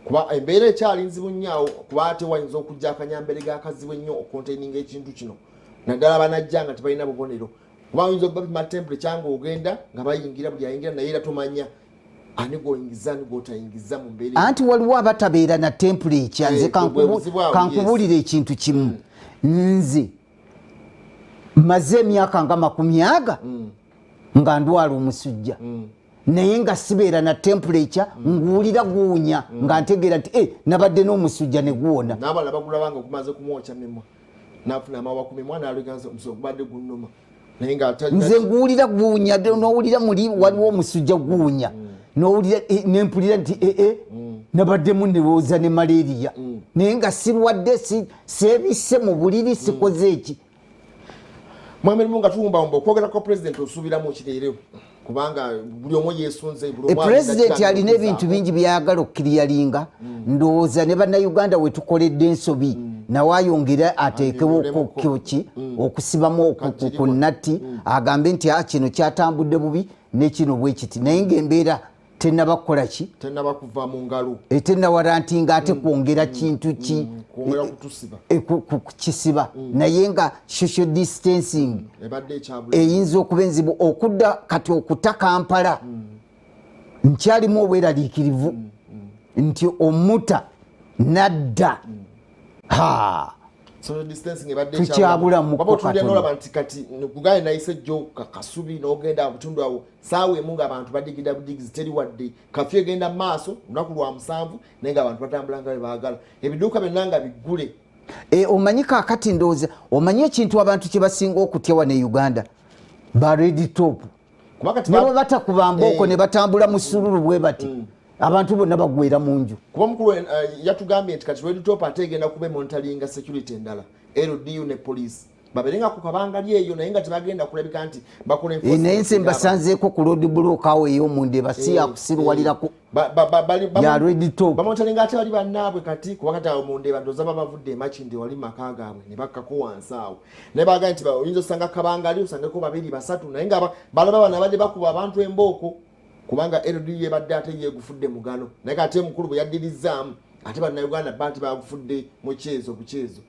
kuba embeera ekyali nzibu nnyo awo, kuba ate wayinza okujja akanyambere gakazibu ennyo okontaininga ekintu kino, naddala banajja nga tebalina bubonero, kuba oyinza okubapima temperature nga ogenda nga bayingira, buli ayingira, naye era tomanya. Ani gwoyingiza, ani gwotayingiza mu mbeera? Anti waliwo abatabeera na temperature. Nze kankubuulira ekintu kimu. Nze maze emyaka nga 20 nga ndwala omusujja, naye nga sibeera na temperature. Nguwulira guwunya nga ntegeera nti nabadde n'omusujja ne guwona. N'abalala bagulabanga okumaze kumwokya mimwa, nafuna amawa ku mimwa, nalweganza omusulo gubadde gunnuma, naye nga Nze nguwulira guwunya, nowulira muli waliwo omusujja guwunya, nowulira nempulira nti ee nabaddemu nerowooza ne malaria, naye nga sirwadde, seebisse mu buliri, sikoze eki. Mwamirimu nga tuwumbawumba okwogera kwa president, osuubiramu kireerewo? Kubanga buli omu yesunze, buli omu Pulezidenti alina alina ebintu bingi byayagala okukiriyalinga. Ndowooza ne Bannayuganda wetukoledde ensobi, nawe ayongere ateekewo Anyonyolemuko. ki okusibamu ku natti, agambe nti, "Ah, kino kyatambudde bubi nekino bwe kiti," naye ngaembeera tenaba kukola ki? Tenaba kuva mu ngalo. Tenawarantinga ate kwongera kintu ki? Kwongera kutusiba. Kukisiba, naye nga social distancing ebadde ekyabula. Eyinza okuba enzibu okudda kati okuta Kampala. Nkyalimu obweraliikirivu nti omuta nadda ha. Social distancing ebadde Tukyabulamu waba otulya katono. Nolaba nti kati kugaye nayise jjo Kasubi, n'ogenda mu butundu awo saawa emu ng'abantu badigida budigizi, teri wadde kafyu egenda mu maaso olunaku lwa 7, naye ng'abantu batambula nga bwe baagala, ebiduuka byonna nga biggule. Omanyi kaakati ndowooza omanyi ekintu abantu kye basinga okutya wano e Uganda, ba red top. Kuba kati ne bwe batakuba mbooko ne batambula mu sululu bwe bati, abantu bonna bagwera mu nju. Kuba mukulu yatugambye nti kati red top ate egenda kuba emonitoringa security endala, LDU ne police babeere nga ku kabangali eyo, naye nga tebagenda kulabika nti bakola Naye nze enforcement. Mbasanzeeko ku road block awo ey'omunda, ebasi yakusiruwalirako ya red top. Bamonitoringa ate bali bannaabwe kati, kuba kati awo munda ndowooza babavudde emakindi wali maka gaabwe ne bakkako wansi awo, naye bagambye nti oyinza osanga kabangali osangeko babiri basatu, naye nga balaba bano abadde bakuba abantu embooko, kubanga LDU ebadde ate yeegufudde mugano, naye kati omukulu bwe yaddirizzaamu ate Bannayuganda ba nti bagufudde mukyezo bukyezo,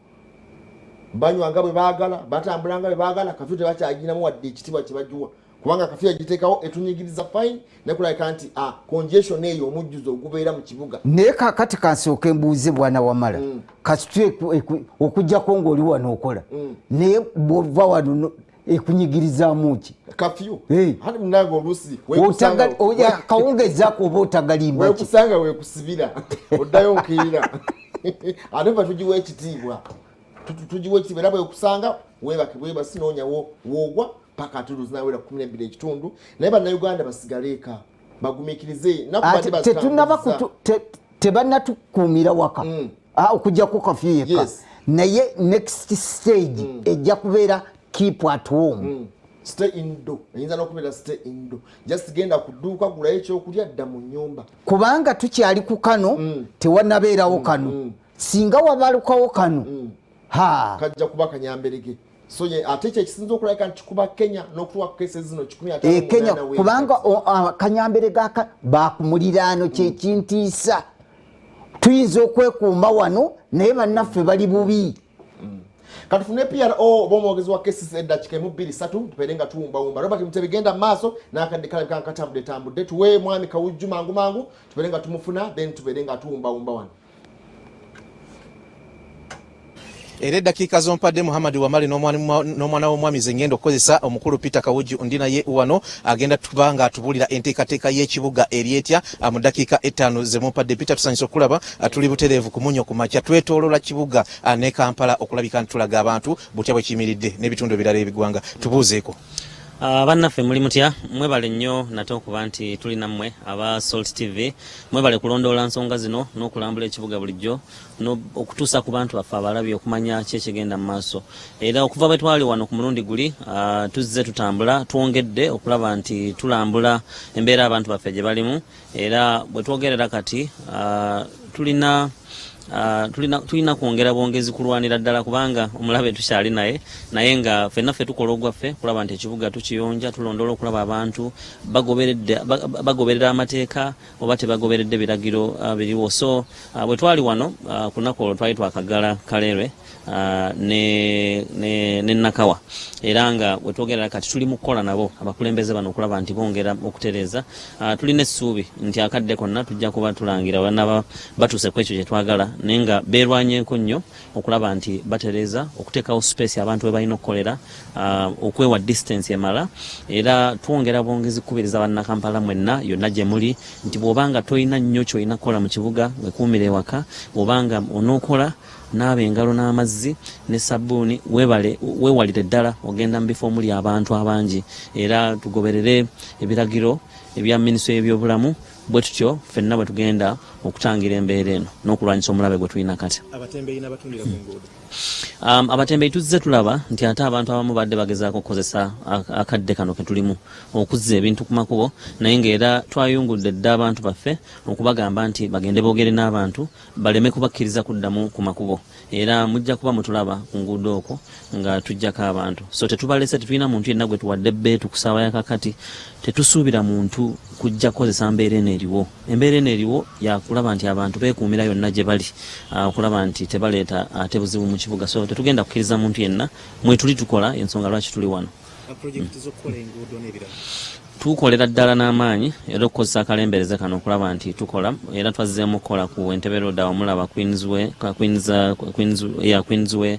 banywa nga bwe baagala, batambula nga bwe baagala, kafyu tebakyaginamu wadde ekitiibwa kye bagiwa, kubanga kafyu yagiteekawo etunyigiriza fine, naye kulabika nti congestion eyo, omujjuzo ogubeera mu kibuga. Naye kakati kansooke mbuuze bwana Wamala, kasitwe okugjako ng'oli wano okola, naye bwova wano ekunyigirizaamu ki? Kafyu. Hey. Ate munange oluusi Kawungezaako oba otagalimba ki? Wekusanga wekusibira, oddayo nkiira, ate fe tugiwa ekitiibwa. Tugiwa ekitiibwa, era bwekusanga webake bwebasi, noonyawo woogwa paka ate luzinawera 12 ekitundu, naye Bannayuganda basigale eka bagumiikirize naku Ate badde tetunaba bazitambuliza. Tebannatukuumira waka. Ah, okuggyako kafyu yekka. Naye next stage ejja kubeera keep at home. Stay indoor, eyinza n'okubeera stay indoor, just genda ku dduuka, gulayo ekyokulya, dda mu nnyumba. Kubanga tukyali ku kano, tewanabeerawo kano. Singa wabalukawo kano, ha. Kajja kuba kanyamberege. So ate kye kisinza okulabika nti kikuba Kenya n'okutuwa kese zino kikumi ataano mu Kenya munaana. Kubanga kanyamberege aka bakumuliraano kyekintiisa. Tuyinza okwekuuma wano, naye bannaffe bali bubi. Katufune PRO oba omwogezi wa KCC eddakiika emu, bbiri, ssatu, tubeere nga tuwumbawumba. Robert Mutebi, genda mu maaso n'akadde kalabika nga katambudde tambudde. Tuwe mwami Kawujju mangu mangu, tubeere nga tumufuna, then tubeere nga tuwumbawumba wano. Era eddakiika zompadde, Muhammad Wamale, n'omwana w'omwami ze ngenda okukozesa. Omukulu Peter Kawujju ndi naye wano, agenda tuba nga atubuulira enteekateeka y'ekibuga eri etya mu ddakiika 5 ze mumpadde. Peter, tusanyusa okulaba. Tuli butereevu ku Munyo ku Makya, twetoolola kibuga ne Kampala okulabika nti tulaga abantu butya bwe kiyimiridde n'ebitundu ebirala ebiggwanga. Tubuuzeeko. Bannaffe muli mutya? Mwebale nnyo nate okuba nti tuli nammwe aba Salt TV. Mwebale kulondoola nsonga zino n'okulambula ekibuga bulijjo okutuusa ku bantu baffe abalabi okumanya ki ekigenda mu maaso. Era okuva bwe twali wano ku mulundi guli, tuzze tutambula, twongedde okulaba nti tulambula embeera abantu baffe gye balimu. Era bwe twogerera kati, tulina kwongera bwongezi kulwanira ddala, kubanga omulabe tukyali naye, naye nga ffenna ffe tukola ogwaffe kulaba nti ekibuga tukiyonja, tulondoola okulaba abantu bagoberera amateeka oba tebagoberedde biragiro biriwo. So bwe twali wano ku lunaku olwo twali twakagala Kaleerwe ne Nakawa. Era nga wetwogerera kati tuli mu kukola nabo abakulembeze bano okulaba nti bongera okutereeza. Tulina essuubi nti akadde konna tujja kuba tulangira banaba batuuse ku ekyo kye twagala, naye nga beerwanyeeko nnyo okulaba nti batereeza, okuteekawo space abantu we balina okukolera, okwewa distance emala. Era twongera bwongezi kukubiriza Bannakampala mwenna yonna gye muli nti bw'oba nga tolina nnyo ky'olina kukola mu kibuga, wekuumire ewaka. Bw'oba nga onookola, naaba engalo n'amazzi ne sabbuuni, webale weewalire ddala ogenda mu bifo omuli abantu abangi, era tugoberere ebiragiro ebya minisitule y'ebyobulamu. Bwe tutyo ffenna bwe tugenda okutangira embeera eno n'okulwanyisa omulabe gwe tulina kati. Abatembeeyi n'abatundira ku nguudo? Abatembeeyi tuzze tulaba nti ate abantu abamu badde bagezaako okukozesa akadde kano ke tulimu okuzza ebintu ku makubo, naye ng'era twayungudde dda abantu baffe okubagamba nti bagende boogere n'abantu baleme kubakkiriza kuddamu ku makubo. Era mujja kuba mutulaba ku nguudo okwo nga tujjako abantu, so tetubalese. Tetulina muntu yenna gwe tuwadde bbeetu ku ssaawa ya kakati. Tetusuubira muntu kujja kukozesa mbeera eno eriwo. Embeera eno eriwo yakulaba nti abantu beekuumira yonna gye bali, okulaba nti tebaleeta ate buzibu mu kibuga. So tetugenda kukkiriza muntu yenna. Mwetuli tukola, ensonga lwaki tuli wano. Projekiti z'okukola enguudo n'ebirala? Tukolera ddala n'amaanyi era okukozesa akalembereze kano okulaba nti tukola. Era twazzeemu okukola ku Entebbe Road, awo mulaba Queensway, yeah, Queensway.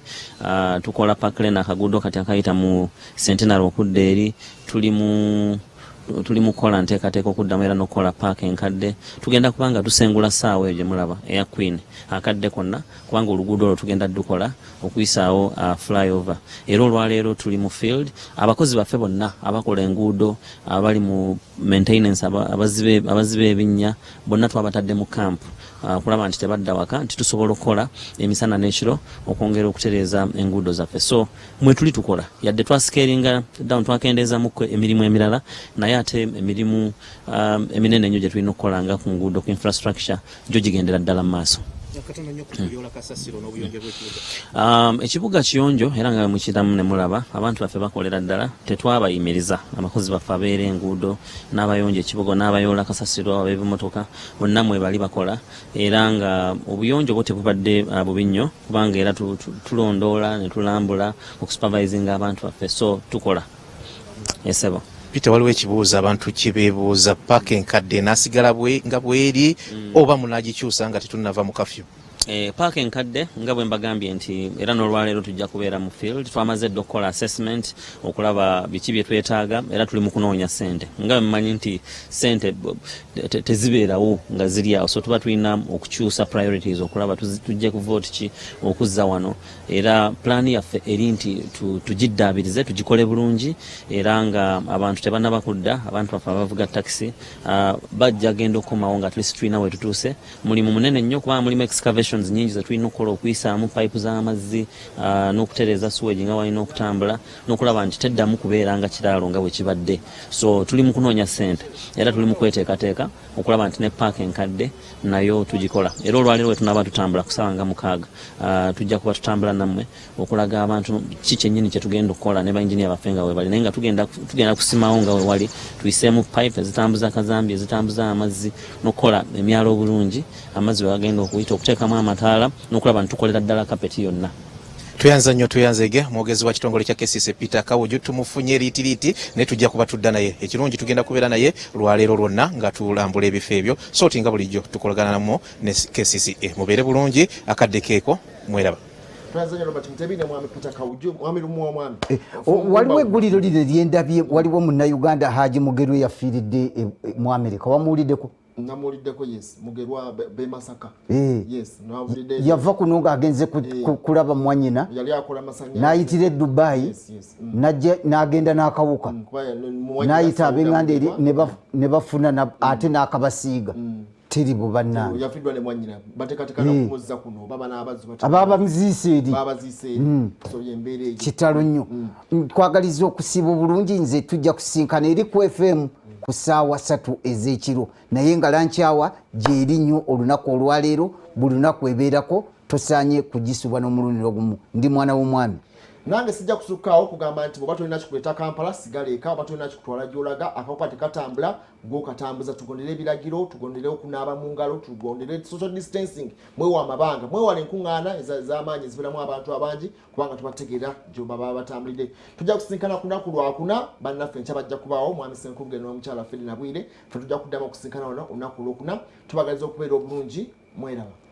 Tukola Park Lane, akaguudo kati akayita mu Centenary okudda eri. Tuli mu kukola nteekateeka okuddamu era n'okukola paaka enkadde. Tugenda kubanga tusengula saawa eyo gye mulaba eya Queen akadde konna, kubanga oluguudo olwo tugenda dukola okuyisaawo flyover. Era olwaleero tuli mu field, abakozi baffe bonna abakola enguudo, abali mu maintenance, abaziba ebinnya, bonna twabatadde mu camp okulaba nti tebadda waka, nti tusobola okukola emisana n'ekiro okwongera okutereeza enguudo zaffe. So mwe tuli tukola, yadde twascalinga down, twakendeezamuko emirimu emirala, naye ate emirimu eminene ennyo gye tulina okukola nga ku nguudo, ku infrastructure, gyo gigendera ddala mu maaso. Katono nnyo ku kuyoola kasasiro n'obuyonjo bw'ekibuga. Ekibuga kiyonjo, era nga mukiramu ne mulaba abantu baffe bakolera ddala. Tetwabayimiriza. Abakozi baffe abeera enguudo n'abayonja ekibuga n'abayoola kasasiro, ab'ebimotoka, bonna mwebali bakola, era nga obuyonjo bwo tebubadde bubi nnyo, kubanga era tulondoola ne tulambula okusupervisinga abantu baffe. So tukola, esebo. Peter, waliwo ekibuuzo abantu kyebeebuuza: paaka enkadde enaasigala nga bweri oba munaagikyusa nga tetunnava mu kafyu? Paaka enkadde, nga bwe mbagambye nti era n'olwaleero tujja kubeera mu field. Twamaze dda okukola assessment okulaba biki bye twetaaga, era tuli mu kunoonya ssente. Nga bwe mumanyi nti ssente tezibeerawo nga ziri awo, so tuba tulina okukyusa priorities okulaba tujje ku vote ki okuzza wano. Era pulaani yaffe eri nti tugiddaabirize, tugikole bulungi, era nga abantu tebannaba kudda. Abantu baffe abavuga takisi bajja genda okukomawo nga at least tulina we tutuuse. Mulimu munene nnyo, kubanga mulimu excavations nyingi zetulina okukola, okuyisaamu pipe z'amazzi, n'okutereeza sewage nga walina okutambula, n'okulaba nti teddamu kubeera nga kiraalo nga bwe kibadde. So tuli mu kunoonya ssente, era tuli mu kweteekateeka okulaba nti ne paaka enkadde nayo tugikola. Era olwaleero we tunaaba tutambula ku ssaawa nga 6, tujja kuba tutambula nammwe okulaga abantu ki kyennyini kye tugenda okukola ne bainginia baffe nga webali, naye nga tugenda kusimawo nga wewali, tuyiseemu pipe ezitambuza kazambi, ezitambuza amazzi, n'okukola emyalo obulungi amazzi we gagenda okuyita, okuteekamu amataala, n'okulaba nti tukolera ddala kapeti yonna. Tweyanza nnyo, tweyanzege mwogezi wa kitongole kya KCC Peter Kawuju. Tumufunye liitiriiti, naye tujja kuba tudda naye. Ekirungi tugenda kubeera naye lwaleero lwonna nga tulambula ebifo ebyo. So ti nga bulijjo tukolagana namu ne KCCA. Mubeere bulungi, akadde keeko, mweraba. Tweyanza Robert Mutebi ne mwami Peter Kawuju. Mwami lumu wa mwami. Waliwo egguliro lino eryendabye, waliwo Munnayuganda Haji Mugerwa yafiiridde mu Amerika. Wamuwuliddeko? Namuwuliddeko, yes. Mugerwa be Masaka. Yes, nawulidde. Yava kuno ng'agenze kulaba mwanyina. Yali akola masanyalaze. N'ayitira e Dubai. Yes. Najja n'agenda n'akawuka. Kuba muwanyina n'ayita ab'eŋŋanda eri Sauda. ne bafuna ate n'akabasiiga. Teri bubannange. Yafiddwa ne mwanyina, bateekateeka nakumuzza kuno oba banaabazzi. Ababa bamuziise eri. Babaziise eri, so yembeera egyo. Kitalo nnyo. Twagaliza okusiiba obulungi. Nze tujja kusinkana eri ku FM ku ssaawa 3 ez'ekiro, naye nga lunch hour gyeri nnyo olunaku olwaleero. Buli lunaku ebeerako, tosaanye kugisubwa n'omulundi ogumu. Ndi mwana w'omwami. Nange sijja kusukkaawo kugamba nti bw'oba tolina kikuleeta Kampala, sigala eka. Oba tolina kikutwala gy'olaga, akawuka tekatambula, gw'okatambuza. Tugondere ebiragiro, tugondere okunaaba mu ngalo, tugondere social distancing, mwewa amabanga, mwewale enkuŋŋaana ez'amaanyi ezibeeramu abantu abangi, kubanga tubategeera gye baba batambulidde. Tujja kusinkana ku lunaku Lwakuna. Bannaffe enkya bajja kubaawo Mwami Senkubuge n'omukyala Fedi Nabwire. Ffe tujja kuddamu okusinkana wano olunaku Olwokuna. Tubagaliza okubeera obulungi. Mweraba.